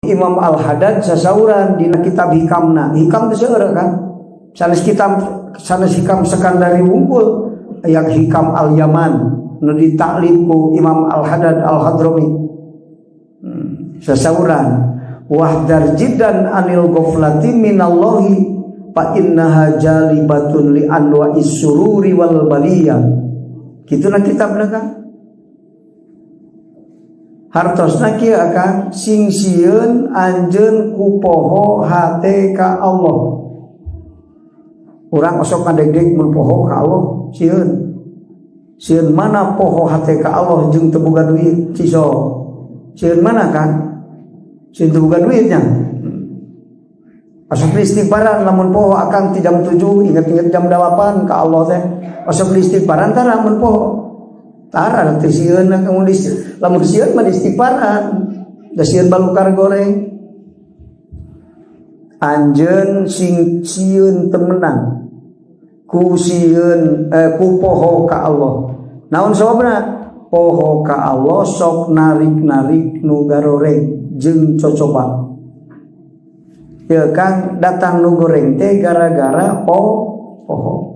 Imam Al-Haddad sasauran dina kitab Hikamna. Hikam teh seueur kan, sanes kitab, sanes Hikam Sekandari wungkul, aya Hikam Al-Yaman nu ditaklif ku Imam Al-Haddad Al-Hadrami. Sasauran wahdar jiddan anil ghaflati minallahi fa innaha jalibatun li anwa'is sururi wal baliyah. Kitu na kitabna kan. Hartosna kieu akan sing sieun anjeun ku poho hate ka Allah. Urang osok ngadegdeg mun poho ka Allah, sieun. Sieun mana poho hate ka Allah jeung teu boga duit, ciso. Sieun mana kan? Sieun teu boga duitnya. Osok istighfaran lamun poho akang ti jam 7, inget-inget jam 8 ka Allah teh. Osok istighfaran tara mun poho. Tara teh sieun kamu, lamun sieun mah istighfaran. Da sieun balukar goreng. Anjeun sing sieun temenan ku sieun ku poho ka Allah. Naon sababna? Poho ka Allah sok narik-narik nu garoreng jeung cocoba. Ya Kang, datang nu goreng teh gara-gara poho.